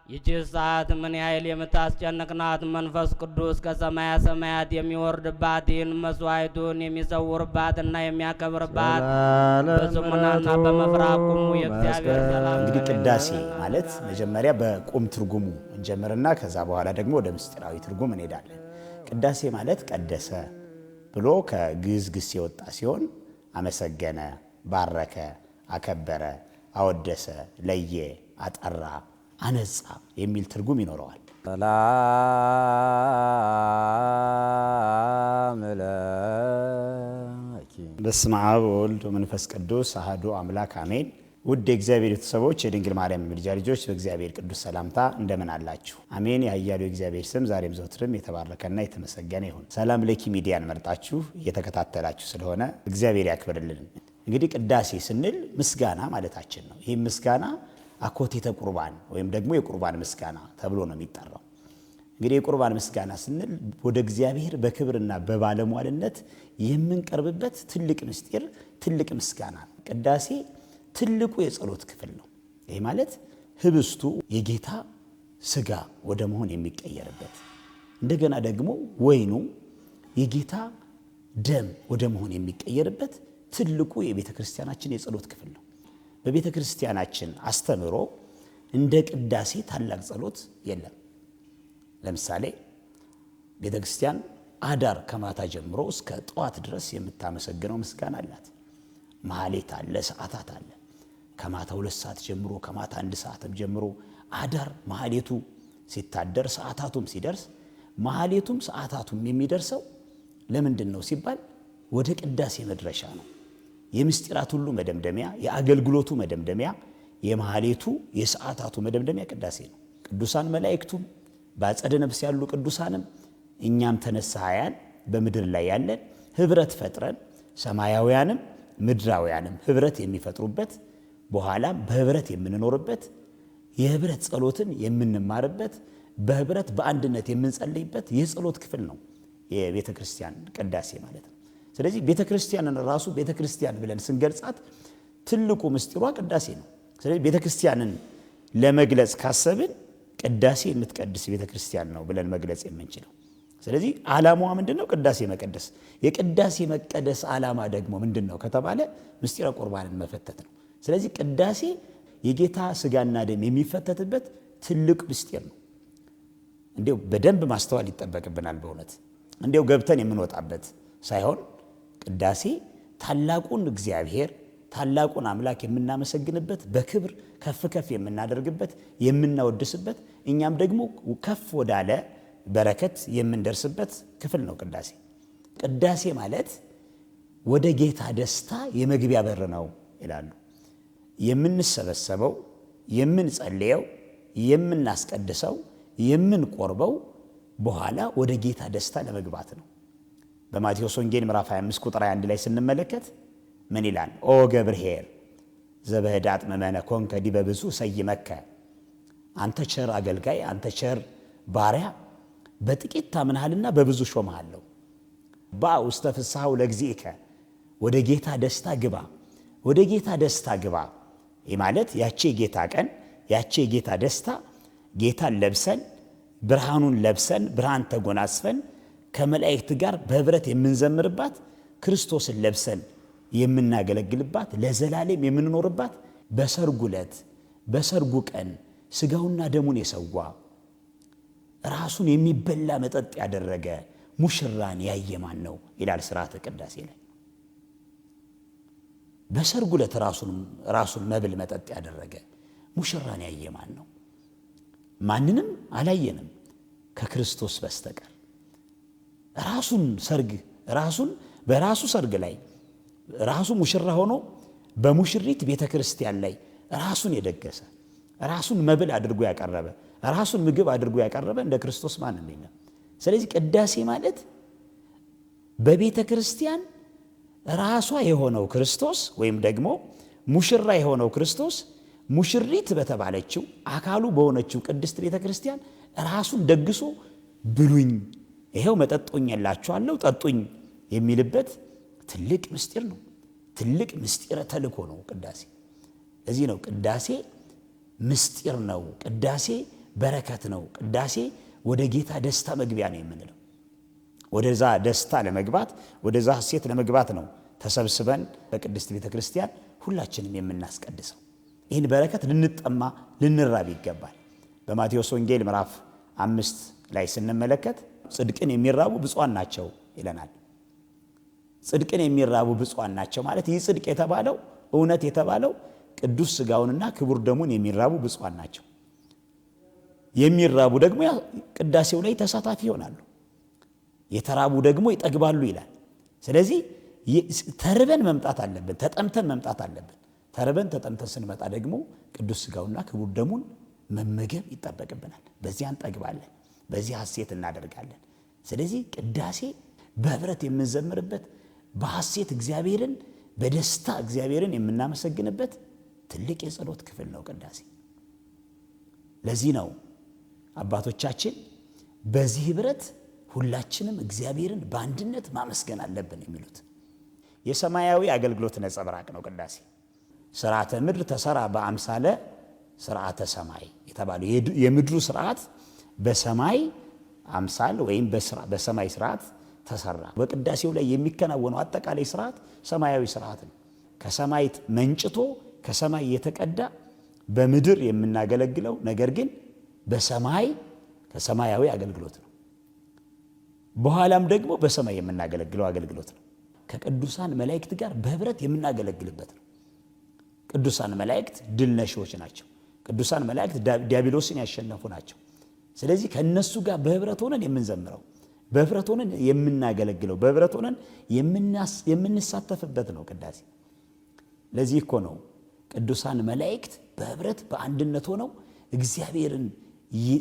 ይህች ሰዓት ምን ያህል የምታስጨንቅ ናት! መንፈስ ቅዱስ ከሰማያ ሰማያት የሚወርድባት፣ ይህን መስዋዕቱን የሚሰውርባትና የሚያከብርባት በጽሙናና በመፍራት ቁሙ። የእግዚአብሔር ሰላም። እንግዲህ ቅዳሴ ማለት መጀመሪያ በቁም ትርጉሙ እንጀምርና ከዛ በኋላ ደግሞ ወደ ምስጢራዊ ትርጉም እንሄዳለን። ቅዳሴ ማለት ቀደሰ ብሎ ከግዕዝ ግስ የወጣ ሲሆን አመሰገነ፣ ባረከ፣ አከበረ፣ አወደሰ፣ ለየ፣ አጠራ፣ አነጻ የሚል ትርጉም ይኖረዋል። ሰላም ለኪ። በስመ አብ ወወልድ ወመንፈስ ቅዱስ አሐዱ አምላክ አሜን። ውድ የእግዚአብሔር ቤተሰቦች፣ የድንግል ማርያም የምልጃ ልጆች፣ በእግዚአብሔር ቅዱስ ሰላምታ እንደምን አላችሁ? አሜን። የኃያሉ የእግዚአብሔር ስም ዛሬም ዘወትርም የተባረከና የተመሰገነ ይሁን። ሰላም ለኪ ሚዲያን መርጣችሁ እየተከታተላችሁ ስለሆነ እግዚአብሔር ያክብርልን። እንግዲህ ቅዳሴ ስንል ምስጋና ማለታችን ነው። ይህም ምስጋና አኮቴተ ቁርባን ወይም ደግሞ የቁርባን ምስጋና ተብሎ ነው የሚጠራው። እንግዲህ የቁርባን ምስጋና ስንል ወደ እግዚአብሔር በክብርና በባለሟልነት የምንቀርብበት ትልቅ ምስጢር፣ ትልቅ ምስጋና ነው። ቅዳሴ ትልቁ የጸሎት ክፍል ነው። ይህ ማለት ህብስቱ የጌታ ስጋ ወደ መሆን የሚቀየርበት፣ እንደገና ደግሞ ወይኑ የጌታ ደም ወደ መሆን የሚቀየርበት ትልቁ የቤተ ክርስቲያናችን የጸሎት ክፍል ነው። በቤተ ክርስቲያናችን አስተምህሮ እንደ ቅዳሴ ታላቅ ጸሎት የለም። ለምሳሌ ቤተ ክርስቲያን አዳር ከማታ ጀምሮ እስከ ጠዋት ድረስ የምታመሰግነው ምስጋና አላት። ማህሌት አለ፣ ሰዓታት አለ። ከማታ 2 ሰዓት ጀምሮ፣ ከማታ 1 ሰዓትም ጀምሮ አዳር ማህሌቱ ሲታደር፣ ሰዓታቱም ሲደርስ፣ ማህሌቱም ሰዓታቱም የሚደርሰው ለምንድን ነው ሲባል ወደ ቅዳሴ መድረሻ ነው። የምስጢራት ሁሉ መደምደሚያ፣ የአገልግሎቱ መደምደሚያ፣ የማህሌቱ የሰዓታቱ መደምደሚያ ቅዳሴ ነው። ቅዱሳን መላእክቱም፣ በአጸደ ነፍስ ያሉ ቅዱሳንም፣ እኛም ተነሳሃያን በምድር ላይ ያለን ህብረት ፈጥረን፣ ሰማያውያንም ምድራውያንም ህብረት የሚፈጥሩበት፣ በኋላም በህብረት የምንኖርበት፣ የህብረት ጸሎትን የምንማርበት፣ በህብረት በአንድነት የምንጸልይበት የጸሎት ክፍል ነው የቤተ ክርስቲያን ቅዳሴ ማለት ነው። ስለዚህ ቤተ ክርስቲያንን ራሱ ቤተ ክርስቲያን ብለን ስንገልጻት ትልቁ ምስጢሯ ቅዳሴ ነው። ስለዚህ ቤተ ክርስቲያንን ለመግለጽ ካሰብን ቅዳሴ የምትቀድስ ቤተ ክርስቲያን ነው ብለን መግለጽ የምንችለው። ስለዚህ ዓላማዋ ምንድን ነው? ቅዳሴ መቀደስ። የቅዳሴ መቀደስ ዓላማ ደግሞ ምንድን ነው ከተባለ ምስጢረ ቁርባንን መፈተት ነው። ስለዚህ ቅዳሴ የጌታ ስጋና ደም የሚፈተትበት ትልቅ ምስጢር ነው። እንዲያው በደንብ ማስተዋል ይጠበቅብናል። በእውነት እንዲያው ገብተን የምንወጣበት ሳይሆን ቅዳሴ ታላቁን እግዚአብሔር፣ ታላቁን አምላክ የምናመሰግንበት፣ በክብር ከፍ ከፍ የምናደርግበት፣ የምናወድስበት፣ እኛም ደግሞ ከፍ ወዳለ በረከት የምንደርስበት ክፍል ነው ቅዳሴ። ቅዳሴ ማለት ወደ ጌታ ደስታ የመግቢያ በር ነው ይላሉ። የምንሰበሰበው፣ የምንጸልየው፣ የምናስቀድሰው፣ የምንቆርበው በኋላ ወደ ጌታ ደስታ ለመግባት ነው። በማቴዎስ ወንጌል ምዕራፍ 25 ቁጥር 21 ላይ ስንመለከት ምን ይላል? ኦ ገብርኄር ዘበህዳጥ ምእመነ ኮንከ ዲበ ብዙ ሰይመከ። አንተ ቸር አገልጋይ፣ አንተ ቸር ባሪያ፣ በጥቂት ታምነሃልና በብዙ ሾምሃለሁ። ባእ ውስተ ፍስሐው ለእግዚእከ፣ ወደ ጌታ ደስታ ግባ፣ ወደ ጌታ ደስታ ግባ። ይህ ማለት ያቺ የጌታ ቀን፣ ያቺ የጌታ ደስታ፣ ጌታን ለብሰን፣ ብርሃኑን ለብሰን፣ ብርሃን ተጎናጽፈን ከመላእክት ጋር በህብረት የምንዘምርባት፣ ክርስቶስን ለብሰን የምናገለግልባት፣ ለዘላለም የምንኖርባት፣ በሰርጉ ዕለት፣ በሰርጉ ቀን ስጋውና ደሙን የሰዋ፣ ራሱን የሚበላ መጠጥ ያደረገ ሙሽራን ያየ ማን ነው ይላል ስርዓተ ቅዳሴ ላይ። በሰርጉ ዕለት ራሱን መብል መጠጥ ያደረገ ሙሽራን ያየ ማን ነው? ማንንም አላየንም ከክርስቶስ በስተቀር። ራሱን ሰርግ ራሱን በራሱ ሰርግ ላይ ራሱ ሙሽራ ሆኖ በሙሽሪት ቤተ ክርስቲያን ላይ ራሱን የደገሰ፣ ራሱን መብል አድርጎ ያቀረበ፣ ራሱን ምግብ አድርጎ ያቀረበ እንደ ክርስቶስ ማንም የለም። ስለዚህ ቅዳሴ ማለት በቤተ ክርስቲያን ራሷ የሆነው ክርስቶስ ወይም ደግሞ ሙሽራ የሆነው ክርስቶስ ሙሽሪት በተባለችው፣ አካሉ በሆነችው ቅድስት ቤተ ክርስቲያን ራሱን ደግሶ ብሉኝ፣ ይሄው መጠጦኝላችኋለሁ፣ ጠጡኝ የሚልበት ትልቅ ምስጢር ነው። ትልቅ ምስጢረ ተልእኮ ነው ቅዳሴ። እዚህ ነው ቅዳሴ ምስጢር ነው። ቅዳሴ በረከት ነው። ቅዳሴ ወደ ጌታ ደስታ መግቢያ ነው የምንለው። ወደዛ ደስታ ለመግባት፣ ወደዛ ሐሴት ለመግባት ነው ተሰብስበን በቅድስት ቤተ ክርስቲያን ሁላችንም የምናስቀድሰው። ይህን በረከት ልንጠማ ልንራብ ይገባል። በማቴዎስ ወንጌል ምዕራፍ 5 ላይ ስንመለከት ጽድቅን የሚራቡ ብፁዓን ናቸው ይለናል። ጽድቅን የሚራቡ ብፁዓን ናቸው ማለት ይህ ጽድቅ የተባለው፣ እውነት የተባለው ቅዱስ ሥጋውንና ክቡር ደሙን የሚራቡ ብፁዓን ናቸው። የሚራቡ ደግሞ ቅዳሴው ላይ ተሳታፊ ይሆናሉ። የተራቡ ደግሞ ይጠግባሉ ይላል። ስለዚህ ተርበን መምጣት አለብን፣ ተጠምተን መምጣት አለብን። ተርበን ተጠምተን ስንመጣ ደግሞ ቅዱስ ሥጋውና ክቡር ደሙን መመገብ ይጠበቅብናል። በዚያ እንጠግባለን፣ በዚህ ሐሴት እናደርጋለን። ስለዚህ ቅዳሴ በህብረት የምንዘምርበት፣ በሐሴት እግዚአብሔርን፣ በደስታ እግዚአብሔርን የምናመሰግንበት ትልቅ የጸሎት ክፍል ነው ቅዳሴ። ለዚህ ነው አባቶቻችን በዚህ ህብረት ሁላችንም እግዚአብሔርን በአንድነት ማመስገን አለብን የሚሉት። የሰማያዊ አገልግሎት ነጸብራቅ ነው ቅዳሴ። ስርዓተ ምድር ተሰራ በአምሳለ ስርዓተ ሰማይ የተባለው የምድሩ ስርዓት በሰማይ አምሳል ወይም በሰማይ ስርዓት ተሰራ። በቅዳሴው ላይ የሚከናወነው አጠቃላይ ስርዓት ሰማያዊ ስርዓት ነው። ከሰማይ መንጭቶ፣ ከሰማይ የተቀዳ፣ በምድር የምናገለግለው ነገር ግን በሰማይ ከሰማያዊ አገልግሎት ነው። በኋላም ደግሞ በሰማይ የምናገለግለው አገልግሎት ነው። ከቅዱሳን መላእክት ጋር በህብረት የምናገለግልበት ነው። ቅዱሳን መላእክት ድል ነሺዎች ናቸው። ቅዱሳን መላእክት ዲያብሎስን ያሸነፉ ናቸው። ስለዚህ ከእነሱ ጋር በህብረት ሆነን የምንዘምረው፣ በህብረት ሆነን የምናገለግለው፣ በህብረት ሆነን የምንሳተፍበት ነው ቅዳሴ። ለዚህ እኮ ነው ቅዱሳን መላእክት በህብረት በአንድነት ሆነው እግዚአብሔርን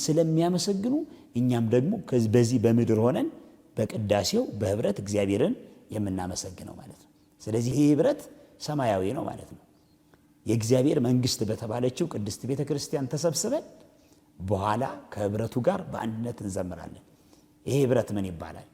ስለሚያመሰግኑ እኛም ደግሞ በዚህ በምድር ሆነን በቅዳሴው በህብረት እግዚአብሔርን የምናመሰግነው ማለት ነው። ስለዚህ ይህ ህብረት ሰማያዊ ነው ማለት ነው። የእግዚአብሔር መንግስት በተባለችው ቅድስት ቤተ ክርስቲያን ተሰብስበን በኋላ ከህብረቱ ጋር በአንድነት እንዘምራለን። ይሄ ህብረት ምን ይባላል?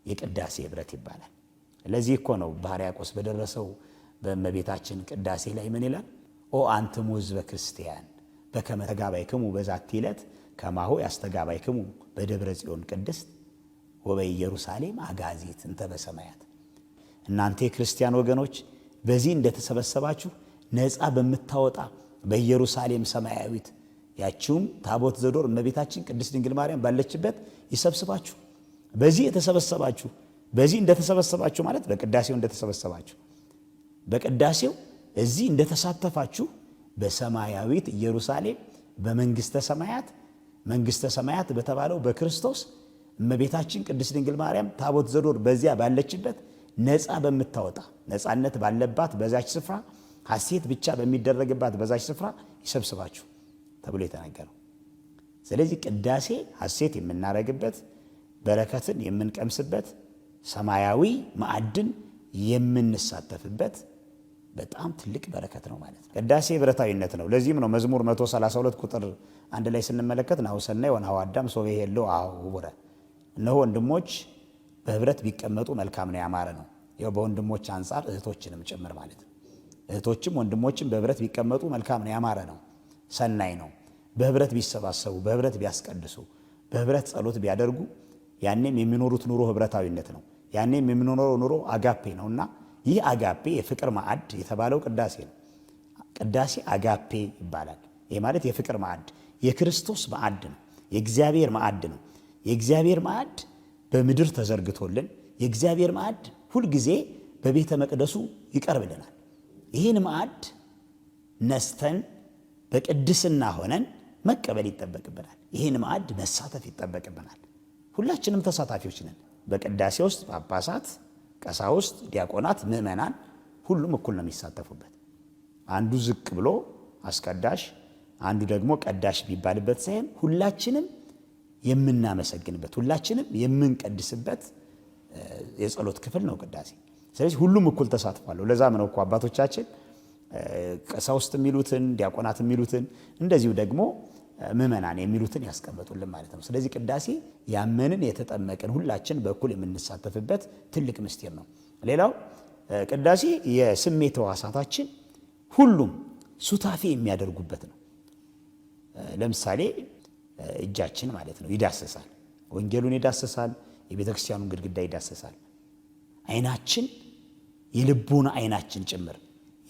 የቅዳሴ ህብረት ይባላል። ለዚህ እኮ ነው በሕርያቆስ በደረሰው በእመቤታችን ቅዳሴ ላይ ምን ይላል? ኦ አንትሙ ህዝበ ክርስቲያን በከመ ተጋባይክሙ በዛቲ ዕለት ከማሁ ያስተጋባይክሙ በደብረ ጽዮን ቅድስት ወበኢየሩሳሌም አጋዚት እንተ በሰማያት። እናንተ የክርስቲያን ወገኖች በዚህ እንደተሰበሰባችሁ ነፃ በምታወጣ በኢየሩሳሌም ሰማያዊት፣ ያቺውም ታቦት ዘዶር እመቤታችን ቅድስት ድንግል ማርያም ባለችበት ይሰብስባችሁ። በዚህ የተሰበሰባችሁ፣ በዚህ እንደተሰበሰባችሁ ማለት በቅዳሴው እንደተሰበሰባችሁ፣ በቅዳሴው እዚህ እንደተሳተፋችሁ በሰማያዊት ኢየሩሳሌም በመንግስተ ሰማያት፣ መንግስተ ሰማያት በተባለው በክርስቶስ እመቤታችን ቅድስት ድንግል ማርያም ታቦት ዘዶር በዚያ ባለችበት፣ ነፃ በምታወጣ፣ ነፃነት ባለባት በዛች ስፍራ፣ ሐሴት ብቻ በሚደረግባት በዛች ስፍራ ይሰብስባችሁ ተብሎ የተነገረው። ስለዚህ ቅዳሴ ሐሴት የምናደርግበት፣ በረከትን የምንቀምስበት፣ ሰማያዊ ማዕድን የምንሳተፍበት በጣም ትልቅ በረከት ነው ማለት ነው። ቅዳሴ ህብረታዊነት ነው። ለዚህም ነው መዝሙር 132 ቁጥር 1 ላይ ስንመለከት ናሁ ሰናይ ወናሁ አዳም ሶበ ይሄለው ኅቡረ፣ እነሆ ወንድሞች በህብረት ቢቀመጡ መልካም ነው፣ ያማረ ነው። ያው በወንድሞች አንጻር እህቶችንም ጭምር ማለት ነው። እህቶችም ወንድሞችም በህብረት ቢቀመጡ መልካም ነው፣ ያማረ ነው፣ ሰናይ ነው። በህብረት ቢሰባሰቡ፣ በህብረት ቢያስቀድሱ፣ በህብረት ጸሎት ቢያደርጉ ያኔም የሚኖሩት ኑሮ ህብረታዊነት ነው። ያኔም የሚኖረው ኑሮ አጋፔ ነውና ይህ አጋፔ የፍቅር ማዕድ የተባለው ቅዳሴ ነው። ቅዳሴ አጋፔ ይባላል። ይህ ማለት የፍቅር ማዕድ፣ የክርስቶስ ማዕድ ነው። የእግዚአብሔር ማዕድ ነው። የእግዚአብሔር ማዕድ በምድር ተዘርግቶልን፣ የእግዚአብሔር ማዕድ ሁልጊዜ በቤተ መቅደሱ ይቀርብልናል። ይህን ማዕድ ነስተን በቅድስና ሆነን መቀበል ይጠበቅብናል። ይህን ማዕድ መሳተፍ ይጠበቅብናል። ሁላችንም ተሳታፊዎች ነን። በቅዳሴ ውስጥ ጳጳሳት፣ ቀሳውስት፣ ዲያቆናት፣ ምዕመናን ሁሉም እኩል ነው የሚሳተፉበት። አንዱ ዝቅ ብሎ አስቀዳሽ፣ አንዱ ደግሞ ቀዳሽ የሚባልበት ሳይሆን ሁላችንም የምናመሰግንበት፣ ሁላችንም የምንቀድስበት የጸሎት ክፍል ነው ቅዳሴ። ስለዚህ ሁሉም እኩል ተሳትፏል። ለዛም ነው እኮ አባቶቻችን ቀሳውስት የሚሉትን፣ ዲያቆናት የሚሉትን፣ እንደዚሁ ደግሞ ምዕመናን የሚሉትን ያስቀመጡልን ማለት ነው። ስለዚህ ቅዳሴ ያመንን የተጠመቅን ሁላችን በእኩል የምንሳተፍበት ትልቅ ምስጢር ነው። ሌላው ቅዳሴ የስሜት ሕዋሳታችን ሁሉም ሱታፌ የሚያደርጉበት ነው። ለምሳሌ እጃችን ማለት ነው ይዳሰሳል። ወንጌሉን ይዳሰሳል። የቤተ ክርስቲያኑን ግድግዳ ይዳሰሳል። አይናችን የልቡን አይናችን ጭምር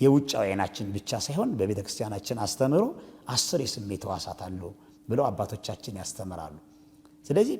የውጫዊ አይናችን ብቻ ሳይሆን በቤተ ክርስቲያናችን አስተምህሮ 10 የስሜት ሕዋሳት አሉ ብለው አባቶቻችን ያስተምራሉ። ስለዚህ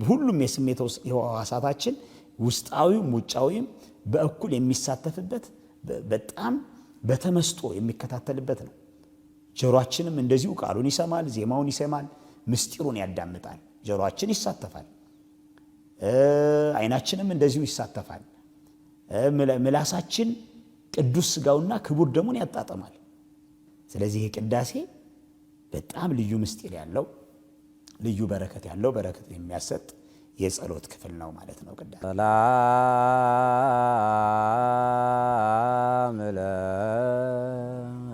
ሁሉም የስሜት ሕዋሳታችን ውስጣዊም ውጫዊም በእኩል የሚሳተፍበት በጣም በተመስጦ የሚከታተልበት ነው። ጆሮአችንም እንደዚሁ ቃሉን ይሰማል፣ ዜማውን ይሰማል፣ ምስጢሩን ያዳምጣል። ጆሮአችን ይሳተፋል። አይናችንም እንደዚሁ ይሳተፋል። ምላሳችን ቅዱስ ስጋውና ክቡር ደሙን ያጣጥማል። ስለዚህ ይህ ቅዳሴ በጣም ልዩ ምስጢር ያለው ልዩ በረከት ያለው በረከት የሚያሰጥ የጸሎት ክፍል ነው ማለት ነው። ቅዳሴ ሰላም